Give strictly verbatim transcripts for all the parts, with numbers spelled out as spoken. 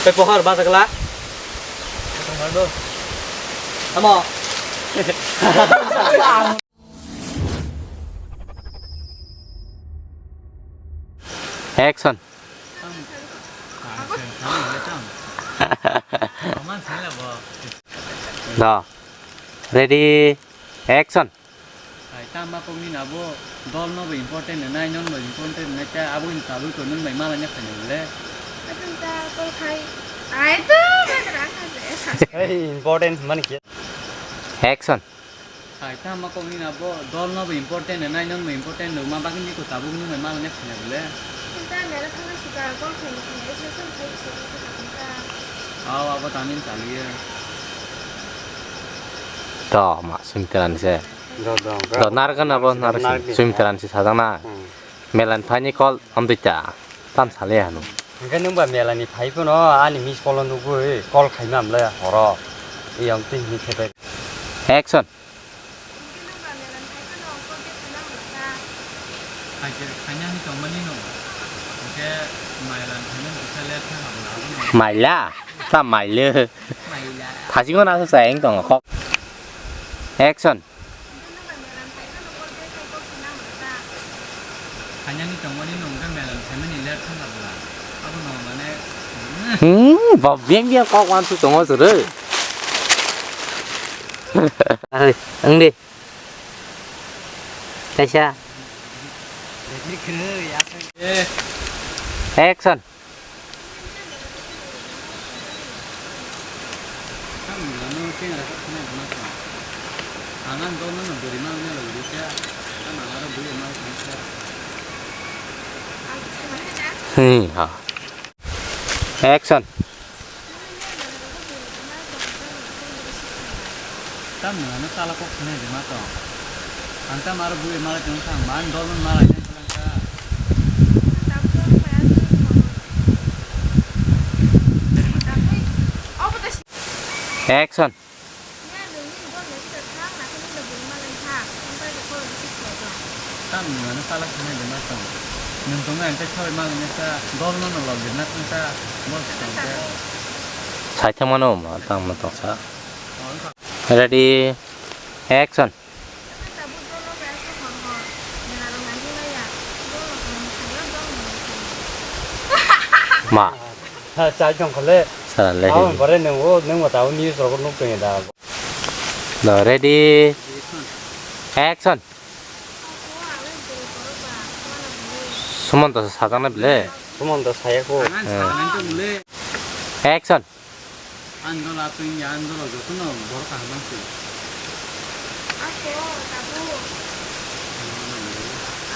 Tei pohor bajagla. Tamo. Action. Da. Ready. Action. Ai, tamo kok ni abo dol no bo important nai, non bo important nai, ta abo ni tabuk ko nung bai mala nya khaina le. Atung ta kol khai. Ai to, ba ra kha se. Hey, important mani kya? Action. Ai, tamo kok ni abo dol no bo important nai, non bo important no, ma bagin ni ko tabuk nung bai mala nya khaina le. Atung ta mela thang si ta kol khai ni khaina, is kol khai si ta. Aw, abo tamin chaliye. To, ma, sumiteran se. Do, do, do, narwkna bo, narwk narwkna. Sumiteran se sajak na. Hmm. Melan phaini kol, amtwi ta. Tam sale hanu. Hingke nung ba melani phai phano ani miss call o nugwi call khaima amle horo. Iyang twi hini khebai. Action. Khainani tongmani no. Hingke mailan khainani kisa le kha habo na. Maila? Ta maile. Maila. Thasingo na sa sayang tongo kok. Action. Khainani tongmani nungkha melan khaimani ler thangkha bwla. Abono mane. Hmm, ba beng beng kok wan su tongo suru. Aroi, ang di. Kaisa. Eh. Action. Hmm, ha. Action. Tam nang ano chala kok khwnai de ma tong. Ang tam aro bui mala tong sang man dol man mala ina tong ka. Action. Tam nang ano chala khwnai de ma tong. Nung tong ang tei sabai mala ina sa dol no no log de na tong ka. Bol tong ka. Sai thang mano ma tang ma tong sa. Ready, action. Ma. Ha, chai tong khale. Sara le. Aw, bare nung o, nung ma tao news rok nuk tong da. Do, ready, action. Sumonto sajak na bile. Sumonto saya ko. Hmm. Action. Ang dola twi ya, ang dola jotono borok kaham mangsi. Ako, tabu.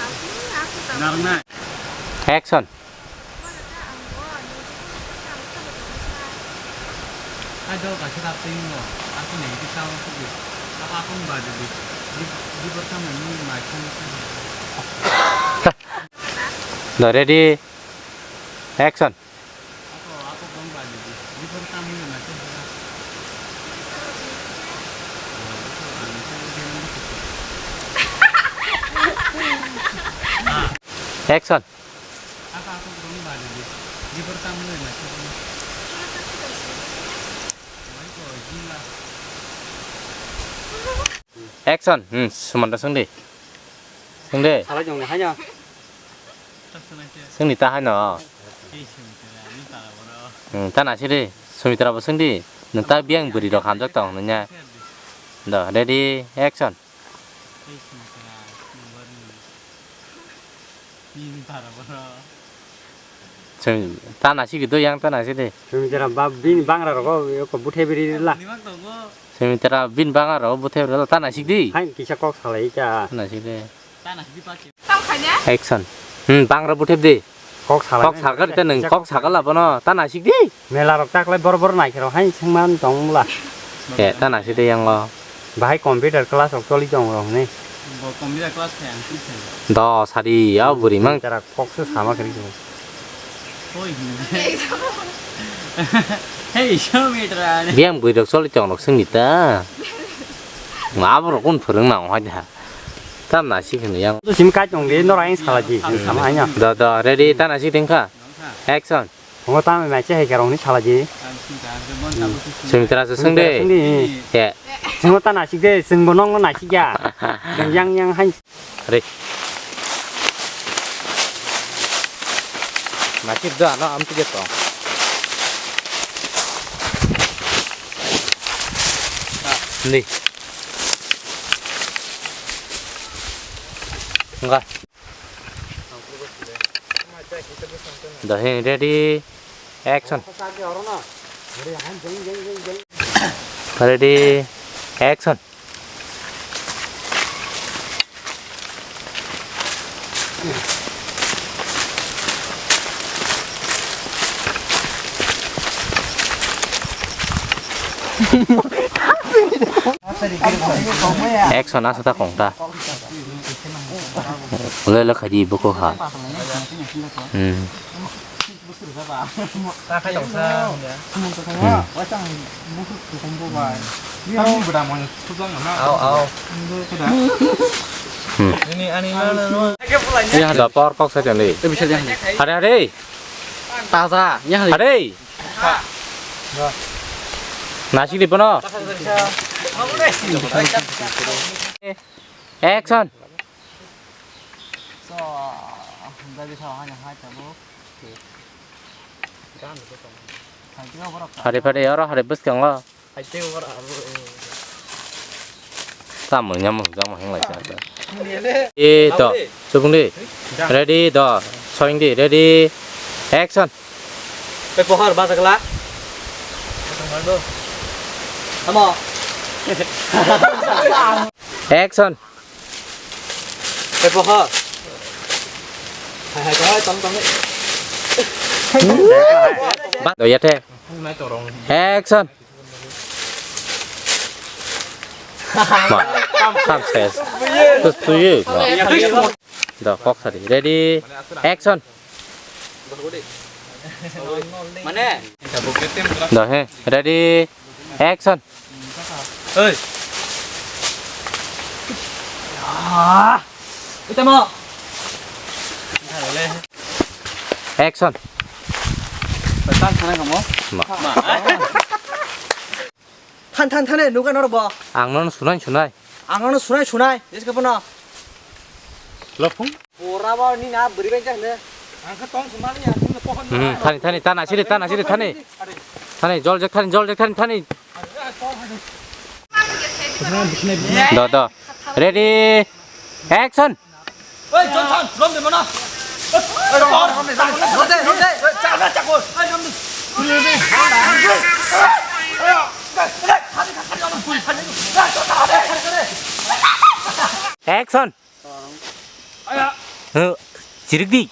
Aku, aku tabu. Narna. Action. Hai dol kaisa tak twi mo. Aku nei ki sao kubi. Apa aku ba di di di di pertama ni mai kan. Do, ready. Action. Action. Action. Hmm, Sumanta swngdi. Swngdi. Salai jong ni haino. Swngni ta haino. Hmm, ta naisidi. Sumitra bo swngdi. Nwng ta biyang bwrwi rok hamjak tong hwnwi nya. Do, ready, action. Chwng ta naisidi do yang ta naisidi. Sumitra ba bini bangra rogo ko buthe biri la. Sumitra bini bangra rogo buthe biri la ta naisidi. Hai kisa kok salai ka. Ta naisidi. Action. Hmm, bangra buthep di. Kok salai. Kok sakar ta nung kok sakar la bono. Ta nasik di. Mela rok taklai bor bor nai khe rok hai sengman tong mula. Eh, ta nasik di yang lo. Bahai computer class rok choli tong rok ni. Bo computer class khe ang sing sing. Do sadi ya buri mang. Tara kok se sama khe rok. Hoi. Hey, show me tara. Biang bui rok choli tong rok sing ni ta. Abo rok kun phwrwng nang hai da. Tam nasik hwnwi yang. Sim kai tong di, nora yang sala di, sama hanya. Do, do, ready, ta nasik ding kha. Action. Ngo tamo mai se hai karong ni sala di. Sumitra se sung de. Sung di. Ye. Sung ta nasik de, sung bo nong nasik ya. Sung yang yang hai. Re. Nasik da na am tu ge to. Ni. Enggak. Dah, ready, action. Ready, action. Action asa ta kong ta. Lele khaji buko ha. Hmm. Hmm. Hmm. Ya da power kok sa chali. Hare hare. Taza. Ya hare. Hare. Nasik di pono. Action. Hari pada ya orang hari bus kang lah. Tamo nyamo jamo heng lai sa. Eh to, subung di. Ready to, soing di. Ready. Action. Pe pohor ba sagla. Tamo. Action. Pe pohor. Hai hai hai tong tong. Ba do ya the. Action. Ma, kam ses. Terus tu ye. Da kok sari. Ready. Action. Mana? Da he. Ready. Action. Oi. Ah. Ita mo. Action. Tan sana kamu. Ma. Than than than nuga norok bo. Ang nono sunai sunai. Ang nono sunai sunai. Jeske pono. Lopung. Pura bo ni na beri benjak ne. Ang kha tong sumani ya, tong pohon. Hmm, thani thani tana siri tana siri thani. Thani jol jak thani jol jak thani thani. Do do. Ready. Action. Oi, John, John, rom de mana. Oi, rom, rom de, rom de, rom de. Chak na chak ko. Oi, rom de. Action. Huh, chirik di.